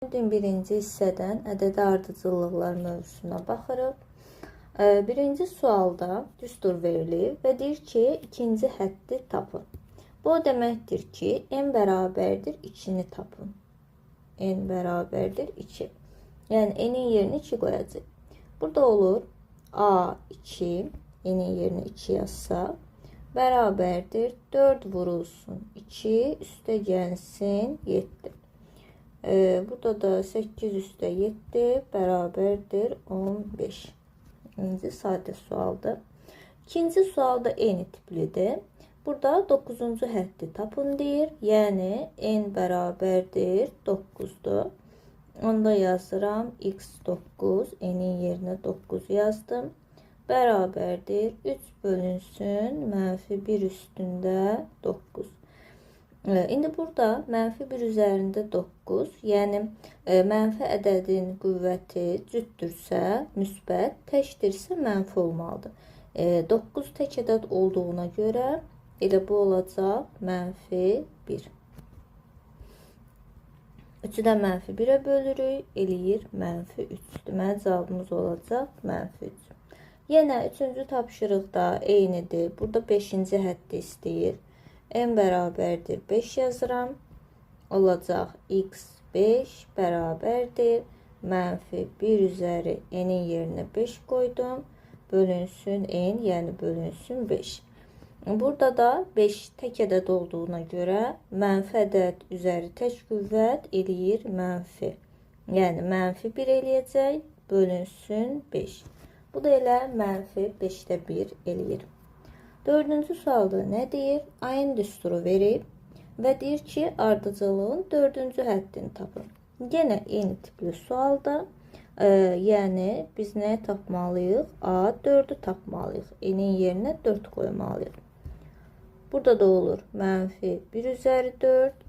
Bugün birinci hissədən ədədi ardıcıllıqlar mövzusuna baxırıq. Birinci sualda düstur verilib və deyir ki, ikinci həddi tapın. Bu o deməkdir ki, n bərabərdir 2-ni tapın. N bərabərdir 2. Yəni, n-in yerinə 2 qoyacaq. Burada olur A2, n-in yerinə 2 yazsaq, bərabərdir 4 vurulsun 2, üstə gəlsin 7. Burada da 8 üstə 7 bərabərdir 15. İkinci sadə sualdır. İkinci sual da eyni tiplidir. Burada 9-cu həddi tapın deyir. Yəni n bərabərdir 9-dur. Onda yazıram x 9, n-in yerinə 9 yazdım. Bərabərdir 3 bölünsün mənfi 1 üstündə 9. İndi burada mənfi 1 üzərində 9, yəni mənfi ədədin qüvvəti cütdürsə müsbət, təkdirsə mənfi olmalıdır. 9 tək ədəd olduğuna görə elə bu olacaq mənfi 1. 3-ü də mənfi 1-ə bölürük, eləyir mənfi 3. Deməli, cavabımız olacaq mənfi 3. Yenə 3-cü tapşırıqda eynidir. Burada 5-ci həddi istəyir. N bərabərdir 5 yazıram. Olacaq x 5 bərabərdir mənfi 1 üzəri n-in yerinə 5 qoydum. Bölünsün n, yəni bölünsün 5. Burada da 5 tək ədəd olduğuna görə mənfi ədəd üzəri tək qüvvət eləyir mənfi. Yəni mənfi 1 eləyəcək, bölünsün 5. Bu da elə mənfi 5-də 1 eləyir. Dördüncü sualda nə deyir? Ayın düsturu verib və deyir ki, ardıcıllığın dördüncü həddini tapın. Yenə eyni tipli sualda, yəni biz nəyi tapmalıyıq? A4-ü tapmalıyıq. N-in yerinə 4 qoymalıyıq. Burada da olur mənfi 1 üzəri 4,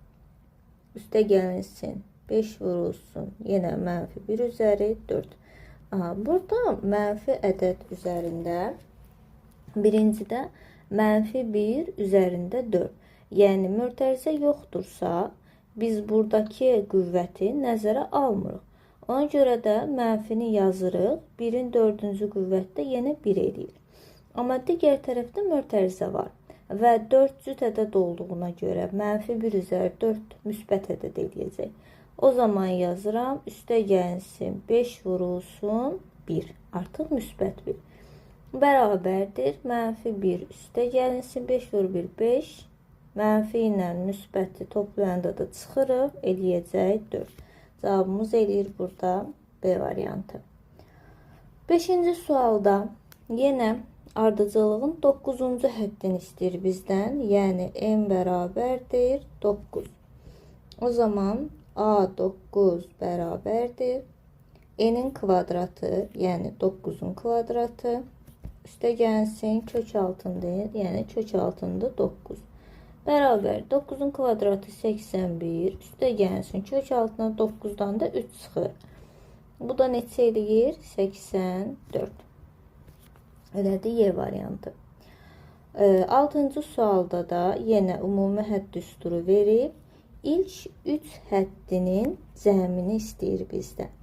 üstə gəlinsin 5 vurulsun, yenə mənfi 1 üzəri 4. Aha, burada mənfi ədəd üzərində birincidə mənfi 1 üzərində 4. Yəni, mötərizə yoxdursa, biz buradakı qüvvəti nəzərə almırıq. Ona görə də mənfini yazırıq. 1-in 4-cü qüvvətdə yenə 1 eləyir. Amma digər tərəfdə mötərizə var. Və 4 cüt ədəd olduğuna görə mənfi 1 üzəri 4 müsbət ədəd eləyəcək. O zaman yazıram, üstə gəlsin 5 vurulsun 1. Artıq müsbət 1. Bərabərdir mənfi 1 üstə gəlinsin 5 vur 1 5. Mənfi ilə müsbəti toplayanda da çıxırıq, eləyəcək 4. Cavabımız eləyir burada B variantı. 5-ci sualda yenə ardıcıllığın 9-cu həddini istəyir bizdən. Yəni n bərabərdir 9. O zaman A9 bərabərdir n-in kvadratı, yəni 9-un kvadratı. Üstə gəlsin kök altında, yəni kök altında 9. Bərabər 9-un kvadratı 81. Üstə gəlsin kök altına 9-dan da 3 çıxır. Bu da neçə eləyir? 84. Elədir Y variantı. 6-cı sualda da yenə ümumi hədd düsturu verib. İlk 3 həddinin cəmini istəyir bizdən.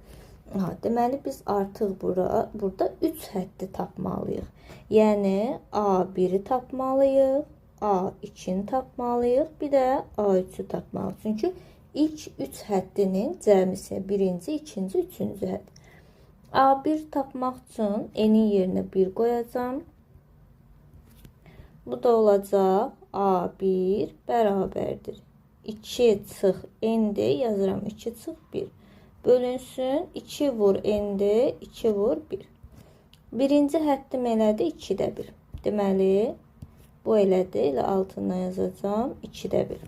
Ha, deməli, biz artıq burada 3 həddi tapmalıyıq. Yəni, A1-i tapmalıyıq, A2-ni tapmalıyıq, bir də A3-ü tapmalıyıq. Çünki ilk 3 həddinin cəmisi birinci, ikinci, üçüncü hədd. A1 tapmaq üçün n-in yerinə 1 qoyacağam. Bu da olacaq A1 bərabərdir. 2 çıx n-dir, yazıram 2 çıx 1. Bölünsün 2 vur n-dir, 2 vur 1. Birinci həddim elədi 2-də 1. Deməli, bu elədi, elə altından yazacağam 2-də 1.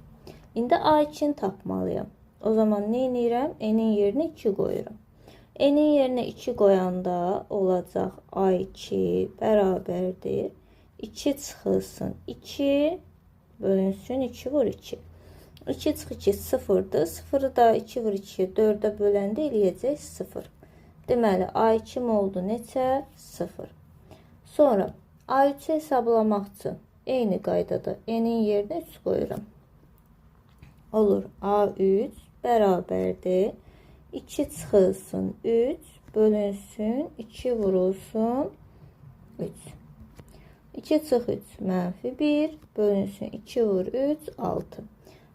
İndi A2-ni tapmalıyam. O zaman nə edirəm? N-in yerinə 2 qoyuram. N-in yerinə 2 qoyanda olacaq A2 bərabərdir. 2 çıxılsın 2, bölünsün 2 vur 2. 2 çıx 2 0-dır. 0-ı da 2 vur 2-yə 4-ə böləndə eləyəcək 0. Deməli, A2 oldu neçə? 0. Sonra A3-ü hesablamaq üçün eyni qaydada n-in yerinə 3 qoyuram. Olur A3 bərabərdir 2 çıxılsın 3 bölünsün 2 vurulsun 3. 2 çıx 3 mənfi 1 bölünsün 2 vur 3 6.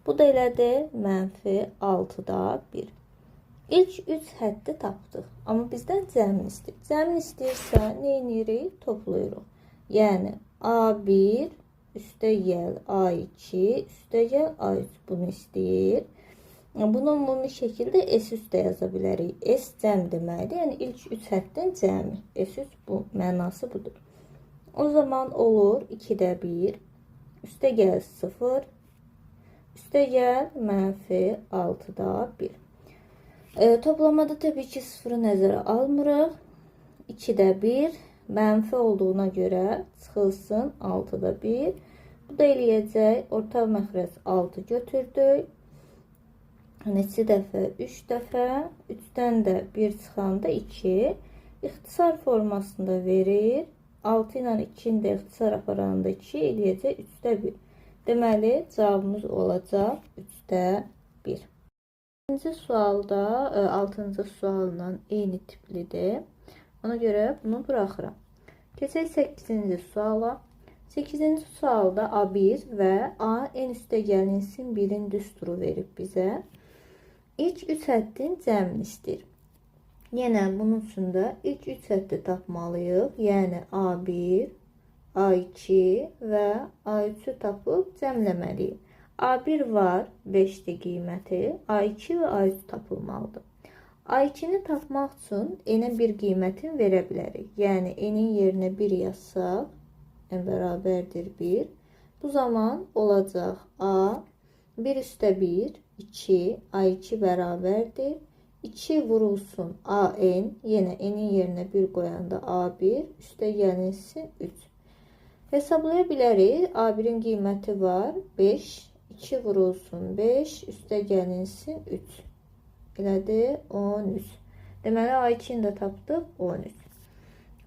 Bu da elədir mənfi 6-da 1. İlk 3 həddi tapdıq. Amma bizdən cəmini istəyir. Cəmini istəyirsə nə edirik? Toplayırıq. Yəni A1 üstə gəl A2 üstə gəl A3 bunu istəyir. Bunu ümumi şəkildə S3 də yaza bilərik. S cəm deməkdir. Yəni ilk 3 həddin cəmi. S3 bu mənası budur. O zaman olur 2-də 1 üstə gəl 0 üstə gəl mənfi 6-da 1. Toplamada təbii ki 0-ı nəzərə almırıq. 2-də 1 mənfi olduğuna görə çıxılsın 6-da 1. Bu da eləyəcək. Orta məxrəc 6 götürdük. Neçə dəfə? 3 dəfə. 3-dən də 1 çıxanda 2. İxtisar formasında verir. 6 ilə 2-ni də ixtisar aparanda 2 eləyəcək 3-də 1. Deməli, cavabımız olacaq 3-də 1. İkinci sualda 6-cı sualla eyni tiplidir. Ona görə bunu buraxıram. Keçək 8-ci suala. 8-ci sualda A1 və A n üstə gəlinsin 1-in düsturu verib bizə. İlk 3 həddin cəmini istəyir. Yenə bunun üçün də ilk 3 həddi tapmalıyıq. Yəni A1, A2 və A3-ü tapıb cəmləməliyik. A1 var, 5-dir qiyməti. A2 və A3 tapılmalıdır. A2-ni tapmaq üçün n-ə bir qiymətini verə bilərik. Yəni n-in yerinə 1 yazsaq, n bərabərdir 1. Bu zaman olacaq A 1 üstə 1, 2, A2 bərabərdir. 2 vurulsun AN, yenə n-in yerinə 1 qoyanda A1, üstə gəlinsin 3. Hesablaya bilərik. A1-in qiyməti var 5, 2 vurulsun 5, üstə gəlinsin 3. Elədir 13. Deməli A2-ni də tapdıq 13.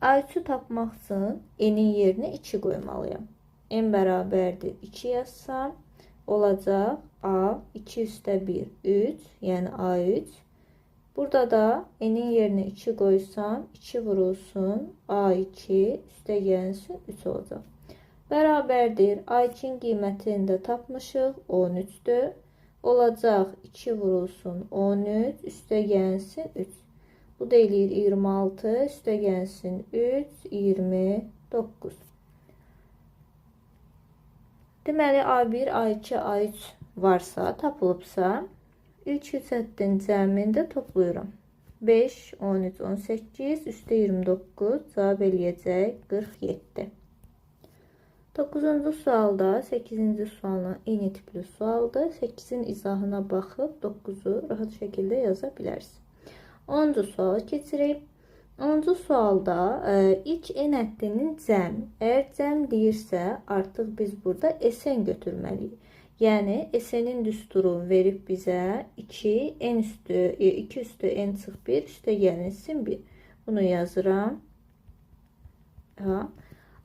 A3-ü tapmaq üçün n-in yerinə 2 qoymalıyam. N bərabərdir 2 yazsam, olacaq A 2 üstə 1, 3, yəni A3. Burada da n-in yerinə 2 qoysam, 2 vurulsun A2 üstə gəlsin 3 olacaq. Bərabərdir. A2-nin qiymətini də tapmışıq, 13-dür. Olacaq 2 vurulsun 13, üstə gəlsin 3. Bu da eləyir 26, üstə gəlsin 3, 29. Deməli, A1, A2, A3 varsa, tapılıbsa, ilk 3 həddin cəmini də toplayıram. 5, 13, 18, üstə 29, cavab eləyəcək 47. 9-cu sualda 8-ci sualla eyni tipli sualdır. 8-in izahına baxıb 9-u rahat şəkildə yaza bilərsiniz. 10-cu suala keçirik. 10-cu sualda ilk n həddinin cəmi. Əgər cəm deyirsə, artıq biz burada SN götürməliyik. Yəni SN-in düsturu verib bizə 2 n üstü 2 üstü n çıx 1 üstə gəlinsin 1. Bunu yazıram. Ha.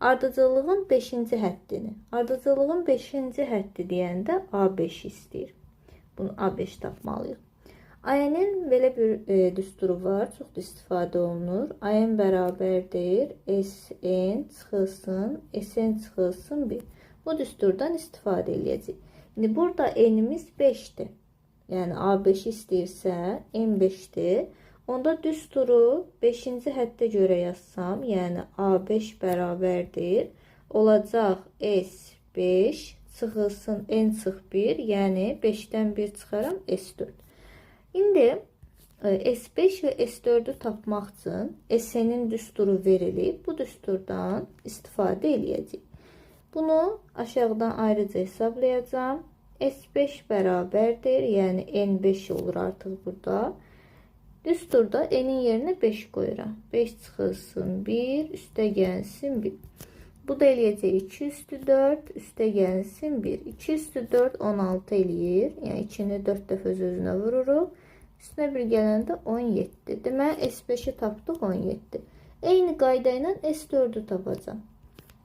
Ardıcıllığın 5-ci həddini. Ardıcıllığın 5-ci həddi deyəndə A5 istəyir. Bunu A5 tapmalıyıq. AN-in belə bir düsturu var. Çox da istifadə olunur. AN bərabərdir. SN çıxılsın, SN çıxılsın 1. Bu düsturdan istifadə eləyəcəyik. İndi burada N-imiz 5-dir. Yəni A5 istəyirsə N 5-dir. Onda düsturu 5-ci həddə görə yazsam, yəni A5 bərabərdir. Olacaq S5 çıxılsın N çıx 1, yəni 5-dən 1 çıxaram S4. İndi S5 və S4-ü tapmaq üçün SN-in düsturu verilib. Bu düsturdan istifadə eləyəcəyik. Bunu aşağıdan ayrıca hesablayacağam. S5 bərabərdir, yəni N5 olur artıq burada. Düsturda n-in yerinə 5 qoyuram. 5 çıxılsın 1, üstə gəlsin 1. Bu da eləyəcək 2 üstü 4, üstə gəlsin 1. 2 üstü 4, 16 eləyir. Yəni 2-ni 4 dəfə öz-özünə vururuq. Üstünə bir gələndə 17. Deməli S5-i tapdıq 17. Eyni qayda ilə S4-ü tapacağam.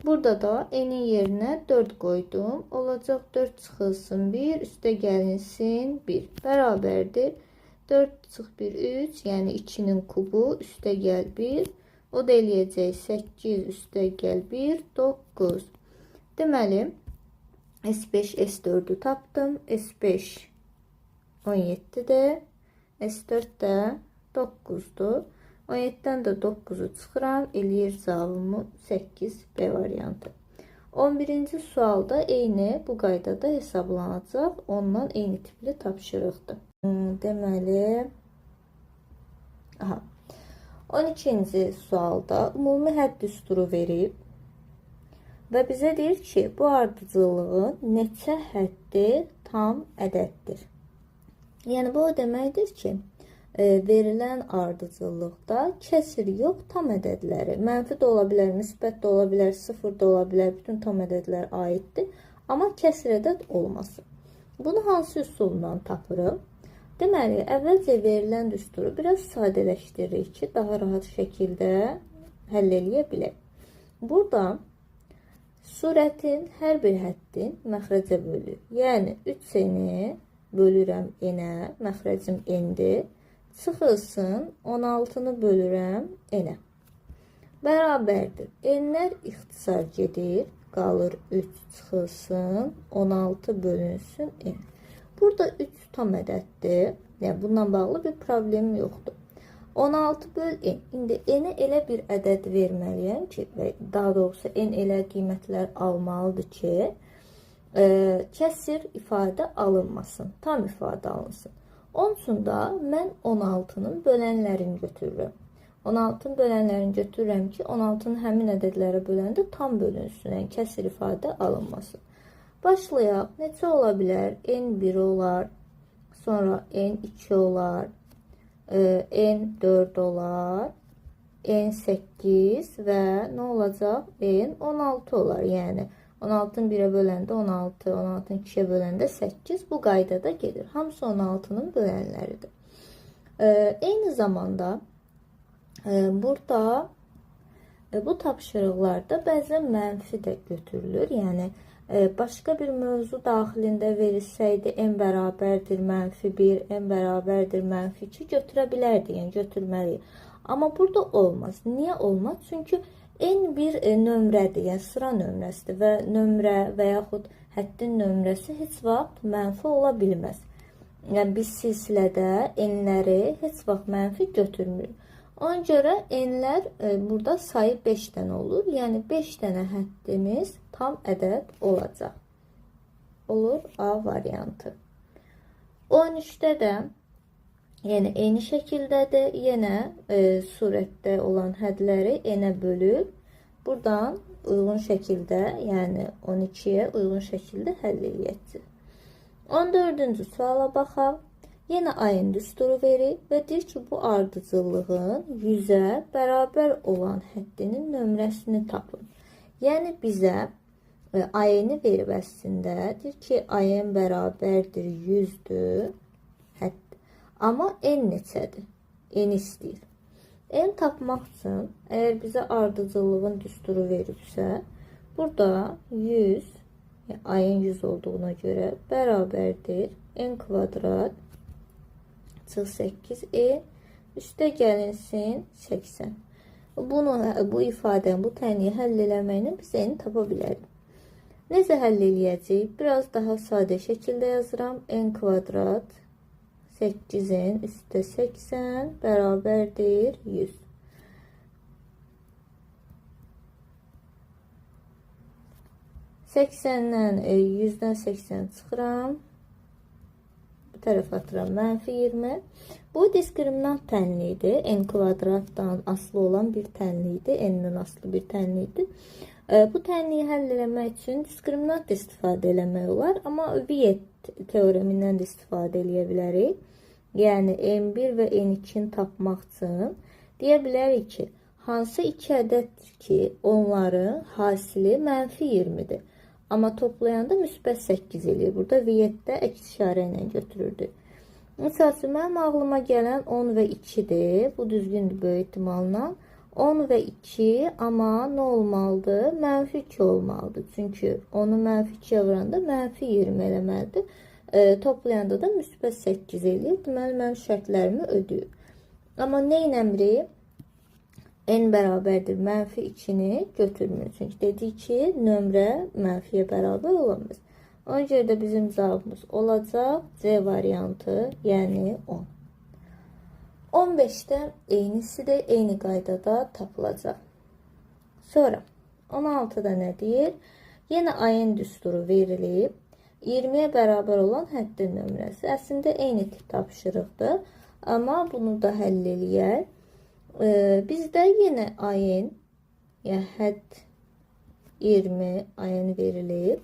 Burada da n-in yerinə 4 qoydum. Olacaq 4 çıxılsın 1, üstə gəlinsin 1. Bərabərdir. 4 çıx 1, 3, yəni 2-nin kubu üstə gəl 1. O da eləyəcək 8 üstə gəl 1, 9. Deməli, S5, S4-ü tapdım. S5 17-dir. S4 də 9-dur. 17-dən də 9-u çıxıram. Eləyir cavabımı 8 B variantı. 11-ci sualda eyni bu qaydada hesablanacaq. Ondan eyni tipli tapşırıqdır. Deməli, aha, 12-ci sualda ümumi hədd düsturu verib və bizə deyir ki, bu ardıcıllığın neçə həddi tam ədəddir. Yəni, bu o deməkdir ki, verilən ardıcıllıqda kəsir yox, tam ədədləri. Mənfi də ola bilər, müsbət də ola bilər, sıfır da ola bilər, bütün tam ədədlər aiddir. Amma kəsir ədəd olmasın. Bunu hansı üsulla tapırıq? Deməli, əvvəlcə verilən düsturu biraz sadələşdiririk ki, daha rahat şəkildə həll eləyə bilək. Burada surətin hər bir həddin məxrəcə bölür. Yəni, 3n-i bölürəm n-ə, məxrəcim n-dir. Çıxılsın, 16-nı bölürəm n-ə. Bərabərdir. N-lər ixtisar gedir, qalır 3 çıxılsın, 16 bölünsün n. Burada 3 tam ədəddir. Yəni, bununla bağlı bir problemim yoxdur. 16 böl n. İndi n-ə elə bir ədəd verməliyəm ki, və daha doğrusu n elə qiymətlər almalıdır ki, kəsir ifadə alınmasın, tam ifadə alınsın. Onun üçün də mən 16-nın bölənlərini götürürəm. 16-nın bölənlərini götürürəm ki, 16-nın həmin ədədlərə böləndə tam bölünsün, yəni kəsir ifadə alınmasın. Başlayaq. Neçə ola bilər? N1 olar, sonra N2 olar, N4 olar, N8 və nə olacaq? N16 olar. Yəni 16-nı 1-ə böləndə 16, 16-nı 2-yə böləndə 8 bu qaydada gedir. Hamısı 16-nın bölənləridir. Eyni zamanda burada bu tapşırıqlarda bəzən mənfi də götürülür. Yəni başqa bir mövzu daxilində verilsəydi n bərabərdir mənfi 1, n bərabərdir mənfi 2 götürə bilərdik, yəni götürməliyik. Amma burada olmaz. Niyə olmaz? Çünki n bir nömrədir, yəni sıra nömrəsidir və nömrə və yaxud həddin nömrəsi heç vaxt mənfi ola bilməz. Yəni biz silsilədə n-ləri heç vaxt mənfi götürmürük. Ona görə n-lər burada sayı 5 dənə olur. Yəni 5 dənə həddimiz tam ədəd olacaq. Olur A variantı. 13-də də yəni eyni şəkildədir. Yenə surətdə olan hədləri n-ə bölüb buradan uyğun şəkildə, yəni 12-yə uyğun şəkildə həll eləyəcəyik. 14-cü suala baxaq. Yenə ayın düsturu verir və deyir ki, bu ardıcıllığın 100-ə bərabər olan həddinin nömrəsini tapın. Yəni bizə ayını verib əslində, deyir ki, ayın bərabərdir 100-dür hədd. Amma n neçədir? N istəyir. N tapmaq üçün, əgər bizə ardıcıllığın düsturu veribsə, burada 100, yəni ayın 100 olduğuna görə bərabərdir n kvadrat çıx 8n üstə gəlinsin 80. Bunu, bu ifadəni, bu tənliyi həll eləməklə biz n tapa bilərik. Necə həll eləyəcəyik? Biraz daha sadə şəkildə yazıram. N kvadrat 8n üstə 80 bərabərdir 100. 80-dən 100-dən 80 çıxıram. Bu tərəf atıram mənfi 20. Bu diskriminant tənliyidir. N kvadratdan asılı olan bir tənliyidir. N-dən asılı bir tənliyidir. Bu tənliyi həll eləmək üçün diskriminant istifadə eləmək olar. Amma Viet teoremindən də istifadə eləyə bilərik. Yəni N1 və N2-ni tapmaq üçün deyə bilərik ki, hansı iki ədəddir ki, onların hasili mənfi 20-dir. Amma toplayanda müsbət 8 eləyir. Burada Vietdə əks işarə ilə götürürdü. Məsəl üçün, mənim ağlıma gələn 10 və 2-dir. Bu düzgündür böyük ehtimalla. 10 və 2, amma nə olmalıdır? Mənfi 2 olmalıdır. Çünki onu mənfi 2-yə vuranda mənfi 20 eləməlidir. Toplayanda da müsbət 8 eləyir. Deməli, mənim şərtlərimi ödəyir. Amma nə eləmirik? N bərabərdir mənfi 2-ni götürmür. Çünki dedik ki, nömrə mənfiyə bərabər olamaz. Ona görə də bizim cavabımız olacaq C variantı, yəni 10. 15-də eynisi də eyni qaydada tapılacaq. Sonra 16-da nə deyir? Yenə AN düsturu verilib. 20-yə bərabər olan həddin nömrəsi. Əslində eyni tip tapşırıqdır. Amma bunu da həll eləyək. Bizdə yenə AN, yəni hədd 20 AN verilib.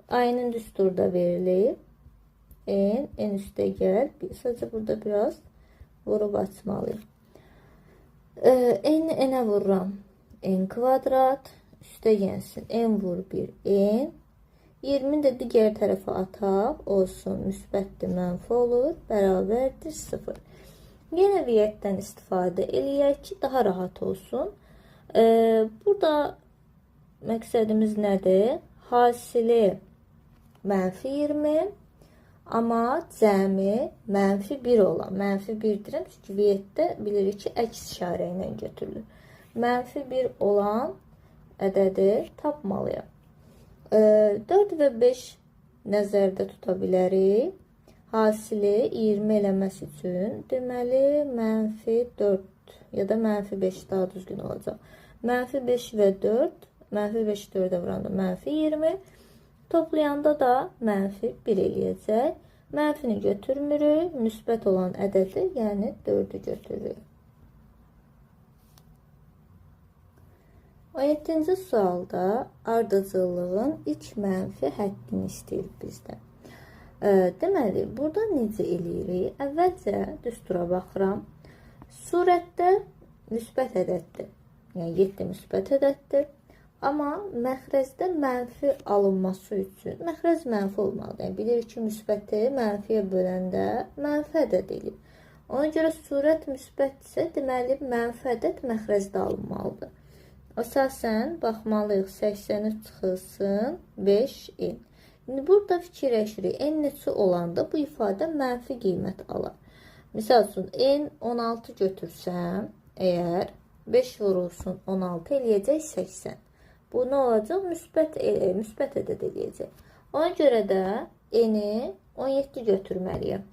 AN'ın düsturu da verilib. N, N üstə gəl. Sadəcə burada biraz vurub açmalıyıq. N, N-ə vururam. N kvadrat üstə gəlsin. N vur 1, N. 20-ni də digər tərəfə ataq. Olsun, müsbətdir, mənfi olur. Bərabərdir 0. Yenə viyyətdən istifadə eləyək ki, daha rahat olsun. Burada məqsədimiz nədir? Hasili mənfi 20, amma cəmi mənfi 1 olan. Mənfi 1 deyirəm, çünki viyyətdə bilirik ki, əks işarə ilə götürülür. Mənfi 1 olan ədədi tapmalıyam. 4 və 5 nəzərdə tuta bilərik. Hasili 20 eləməsi üçün, deməli, mənfi 4 ya da mənfi 5 daha düzgün olacaq. Mənfi 5 və 4, mənfi 5 4-ə vuranda mənfi 20, toplayanda da mənfi 1 eləyəcək. Mənfini götürmürük, müsbət olan ədədi, yəni 4-ü götürürük. 17-ci sualda ardıcıllığın ilk mənfi həddini istəyir bizdən. Deməli, burada necə eləyirik? Əvvəlcə düstura baxıram. Surətdə müsbət ədəddir. Yəni, 7 müsbət ədəddir. Amma məxrəcdə mənfi alınması üçün, məxrəc mənfi olmalıdır. Yəni, bilirik ki, müsbəti mənfiyə böləndə mənfi ədəd eləyir. Ona görə surət müsbətdirsə, deməli, mənfi ədəd məxrəcdə alınmalıdır. Əsasən, baxmalıyıq, 83 çıxılsın 5n. İndi burada fikirləşirik, n neçə olanda bu ifadə mənfi qiymət alar. Misal üçün, n 16 götürsəm, əgər 5 vurulsun 16 eləyəcək 80. Bu nə olacaq? Müsbət ədəd eləyəcək. Ona görə də n-i 17 götürməliyəm.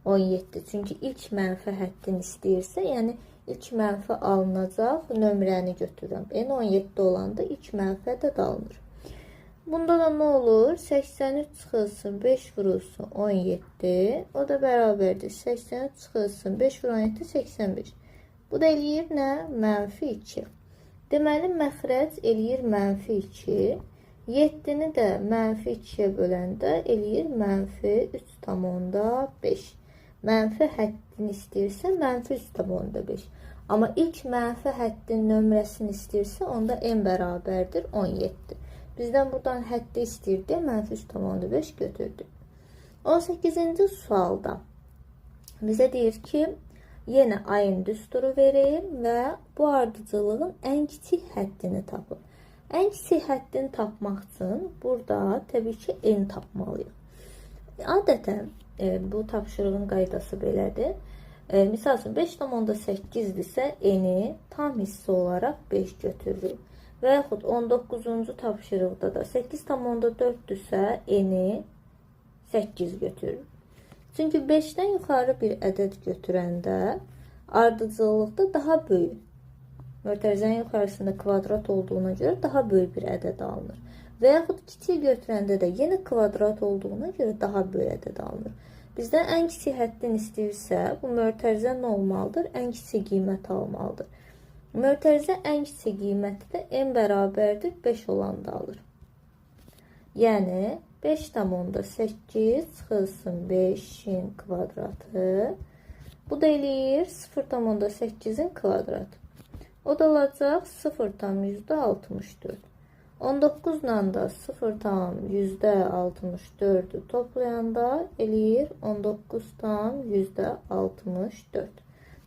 17. Çünki ilk mənfi həddini istəyirsə, yəni ilk mənfi alınacaq nömrəni götürürəm. N 17 olanda ilk mənfi ədəd alınır. Bunda da nə olur? 83 çıxılsın 5 vurulsun 17. O da bərabərdir. 83 çıxılsın 5 vur 17, 85. Bu da eləyir nə? Mənfi 2. Deməli, məxrəc eləyir mənfi 2. 7-ni də mənfi 2-yə böləndə eləyir mənfi 3,5. Mənfi həddini istəyirsə, mənfi 3,5. Amma ilk mənfi həddin nömrəsini istəyirsə, onda n bərabərdir 17. Bizdən buradan həddi istəyir deyə mənfi 3,5 götürdü. 18-ci sualda bizə deyir ki, yenə ayın düsturu verir və bu ardıcıllığın ən kiçik həddini tapın. Ən kiçik həddini tapmaq üçün burada təbii ki, n tapmalıyıq. Adətən bu tapşırığın qaydası belədir. Misal üçün 5,8-dirsə, n-i tam hissə olaraq 5 götürürük. Və yaxud 19-cu tapşırıqda da 8,4-dürsə, n-i 8 götürür. Çünki 5-dən yuxarı bir ədəd götürəndə ardıcıllıqda daha böyük, mötərizənin yuxarısında kvadrat olduğuna görə daha böyük bir ədəd alınır. Və yaxud kiçik götürəndə də yenə kvadrat olduğuna görə daha böyük ədəd alınır. Bizdən ən kiçik həddini istəyirsə, bu mötərizə nə olmalıdır? Ən kiçik qiymət almalıdır. Mötərizə ən kiçik qiyməti də n bərabərdir 5 olanda alır. Yəni 5,8 çıxılsın 5-in kvadratı. Bu da eləyir 0,8-in kvadratı. O da olacaq 0,64. 19 ilə də 0,64-ü toplayanda eləyir 19,64.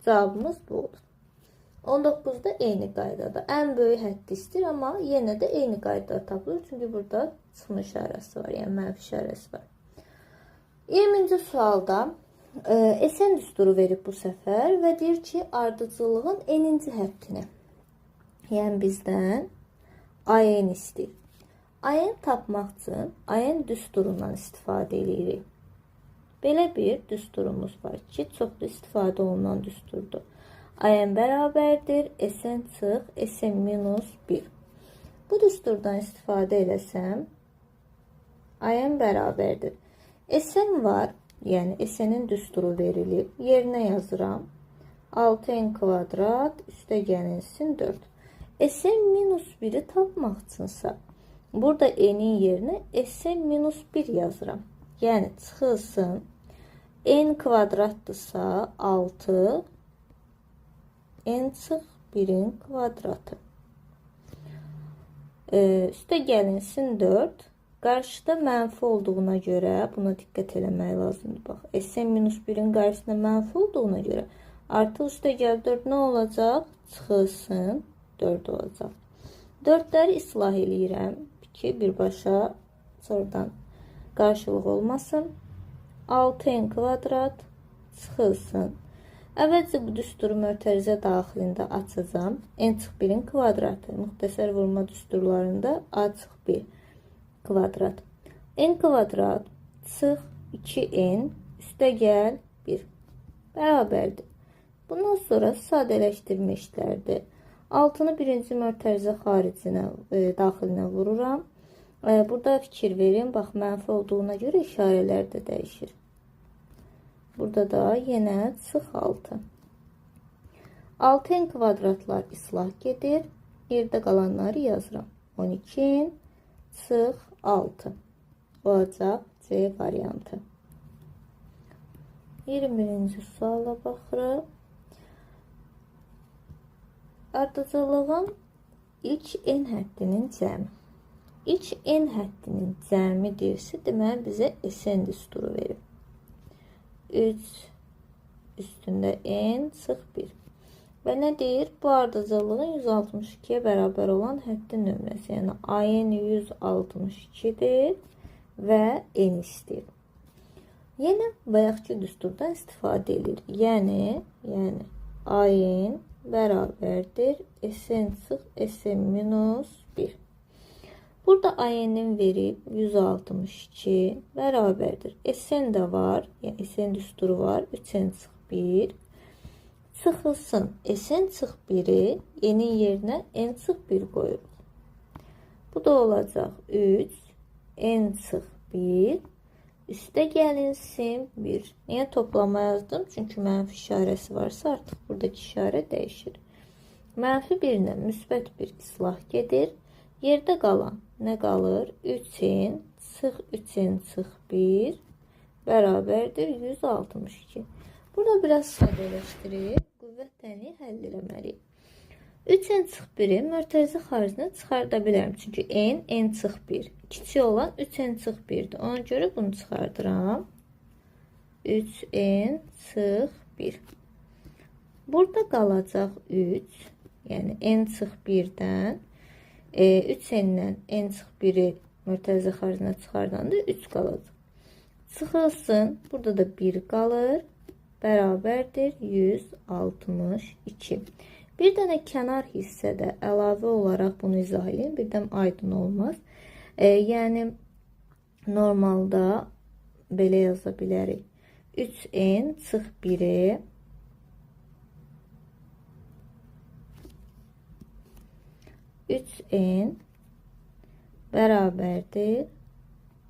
Cavabımız bu olur. 19-da eyni qaydada. Ən böyük həddi istəyir, amma yenə də eyni qaydada tapılır. Çünki burada çıxma işarəsi var, yəni mənfi işarəsi var. 20-ci sualda SN düsturu verib bu səfər və deyir ki, ardıcıllığın n-inci həddini. Yəni bizdən AN istəyir. AN tapmaq üçün AN düsturundan istifadə edirik. Belə bir düsturumuz var ki, çoxlu istifadə olunan düsturdur. AN bərabərdir SN çıx SN minus 1. Bu düsturdan istifadə eləsəm, AN bərabərdir. SN var, yəni SN-in düsturu verilib. Yerinə yazıram. 6n kvadrat üstə gəlinsin 4. SN minus 1-i tapmaq üçünsə, burada n-in yerinə SN minus 1 yazıram. Yəni çıxılsın n kvadratdırsa 6 n çıx 1-in kvadratı. Üstə gəlinsin 4. Qarşıda mənfi olduğuna görə buna diqqət eləmək lazımdır. Bax, SN minus 1-in qarşısında mənfi olduğuna görə artıq üstə gəl 4 nə olacaq? Çıxılsın 4 olacaq. 4-ləri islah eləyirəm ki, birbaşa sonradan qarşılıq olmasın. 6n kvadrat çıxılsın. Əvvəlcə bu düsturu mötərizə daxilində açacağam. N çıx 1-in kvadratı. Müxtəsər vurma düsturlarında A çıx 1 kvadrat. N kvadrat çıx 2n üstə gəl 1 bərabərdir. Bundan sonra sadələşdirmə işlərdir. 6-nı birinci mötərizə xaricinə, daxilinə vururam. Burada fikir verin. Bax, mənfi olduğuna görə işarələr də dəyişir. Burada da yenə çıx 6. 6n kvadratlar islah gedir. Yerdə qalanları yazıram. 12n çıx 6 olacaq C variantı. 21-ci suala baxırıq. Ardıcıllığın ilk n həddinin cəmi. İlk n həddinin cəmi deyirsə, deməli bizə SN düsturu verib. 3 üstündə n çıx 1. Və nə deyir? Bu ardıcıllığın 162-yə bərabər olan həddin nömrəsi. Yəni AN 162-dir və n istəyir. Yenə bayaqki düsturdan istifadə edirik. Yəni AN bərabərdir SN çıx SN minus 1. Burada AN-in verib 162 bərabərdir. SN də var, yəni SN düsturu var. 3N çıx 1. Çıxılsın. SN çıx 1-i n-in yerinə N çıx 1 qoyuruq. Bu da olacaq 3 N çıx 1 üstə gəlinsin 1. Niyə toplama yazdım? Çünki mənfi işarəsi varsa artıq buradakı işarə dəyişir. Mənfi 1 ilə müsbət 1 islah gedir. Yerdə qalan nə qalır? 3n çıx 3n çıx 1 bərabərdir 162. Burada biraz sadələşdirib qüvvət tənliyi həll eləməliyik. 3n çıx 1-i mötərizə xaricinə çıxarda bilərəm. Çünki n, n çıx 1. Kiçik olan 3n çıx 1-dir. Ona görə bunu çıxardıram. 3n çıx 1. Burada qalacaq 3. Yəni n çıx 1-dən 3n-dən n çıx 1-i mötərizə xaricinə çıxardanda 3 qalacaq. Çıxılsın. Burada da 1 qalır. Bərabərdir 162. Bir dənə kənar hissədə əlavə olaraq bunu izah edeyim. Birdən aydın olmaz. Yəni normalda belə yaza bilərik. 3n çıx 1-i 3n bərabərdir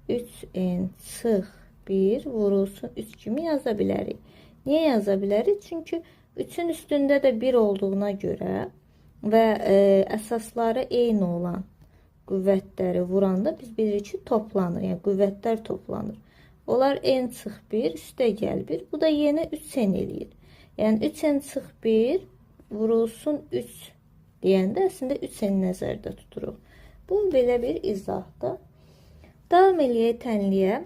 3n çıx 1 vurulsun 3 kimi yaza bilərik. Niyə yaza bilərik? Çünki 3-ün üstündə də 1 olduğuna görə və əsasları eyni olan qüvvətləri vuranda biz bilirik ki, toplanır. Yəni qüvvətlər toplanır. Onlar n çıx 1 üstə gəl 1. Bu da yenə 3n eləyir. Yəni 3n çıx 1 vurulsun 3 deyəndə əslində 3n nəzərdə tuturuq. Bu belə bir izahdır. Davam eləyək tənliyə.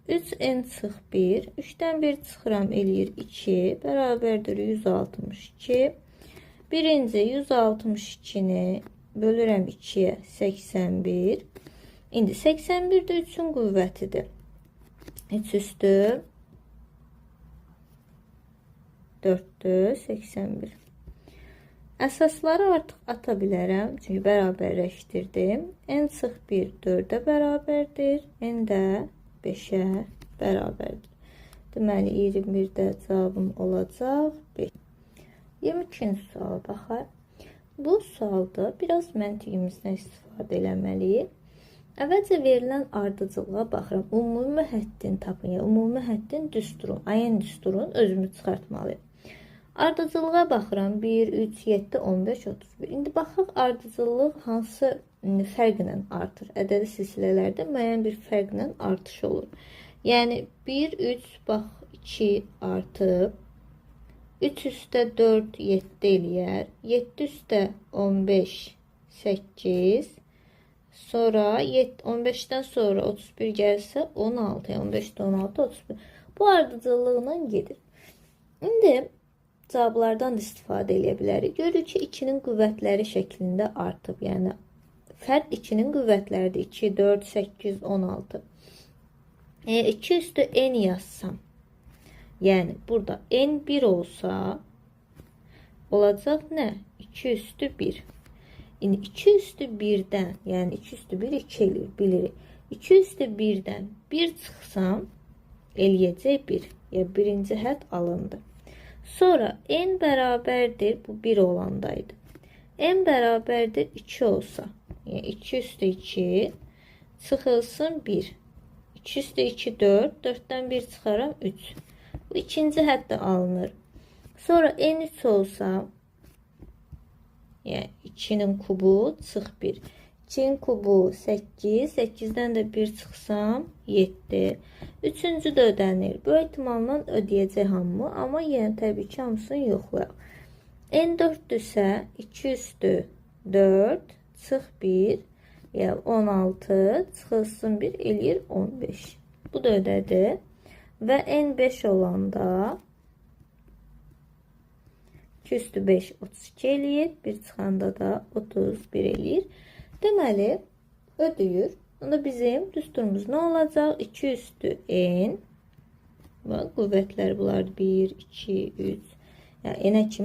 3n çıx 1, 3-dən 1 çıxıram eləyir 2, bərabərdir 162. Birinci 162-ni bölürəm 2-yə 81. İndi 81 də 3-ün qüvvətidir. 3 üstü 4-dür, 81. Əsasları artıq ata bilərəm, çünki bərabərləşdirdim. N çıx 1 4-ə bərabərdir, N də 5-ə bərabərdir. Deməli, 21-də cavabım olacaq 5. 22-ci suala baxaq. Bu sualda biraz məntiqimizdən istifadə eləməliyik. Əvvəlcə verilən ardıcıllığa baxıram. Ümumi həddini tapın, yəni ümumi həddin düsturun, AN düsturunu özümü çıxartmalıyım. Ardıcıllığa baxıram. 1, 3, 7, 15, 31. İndi baxaq ardıcıllıq hansı fərqlə artır? Ədədi silsilələrdə müəyyən bir fərqlə artış olur. Yəni 1, 3, bax 2 artıb. 3 üstə 4, 7 eləyər. 7 üstə 15, 8. Sonra 15-dən sonra 31 gəlsə 16. Yəni 15-də 16, 31. Bu ardıcıllıqla gedir. İndi cavablardan da istifadə eləyə bilərik. Görürük ki, 2-nin qüvvətləri şəklində artıb. Yəni fərq 2-nin qüvvətləridir. 2, 4, 8, 16. 2 üstü n yazsam, yəni burada n 1 olsa olacaq nə? 2 üstü 1. İndi 2 üstü 1-dən, yəni 2 üstü 1 2 eləyir, bilirik. 2 üstü 1-dən 1 çıxsam eləyəcək 1. Yəni birinci hədd alındı. Sonra n bərabərdir, bu 1 olandaydı. N bərabərdir 2 olsa, yəni 2 üstü 2 çıxılsın 1. 2 üstü 2 4, 4-dən 1 çıxaram 3. Bu ikinci hədd də alınır. Sonra n 3 olsa, yəni 2-nin kubu çıx 1. 2-nin kubu 8, 8-dən də 1 çıxsam 7. Üçüncü də ödənir. Bu ehtimalla ödəyəcək hamı, amma yenə təbii ki, hamısını yoxlayaq. N 4-dürsə 2 üstü 4 çıx 1, yəni 16 çıxılsın 1 eləyir 15. Bu da ödədi. Və N 5 olanda 2 üstü 5 32 eləyir. 1 çıxanda da 31 eləyir. Deməli, ödəyir. Onda bizim düsturumuz nə olacaq? 2 üstü n. Qüvvətlər bunlar 1, 2, 3. Yəni n-ə kimi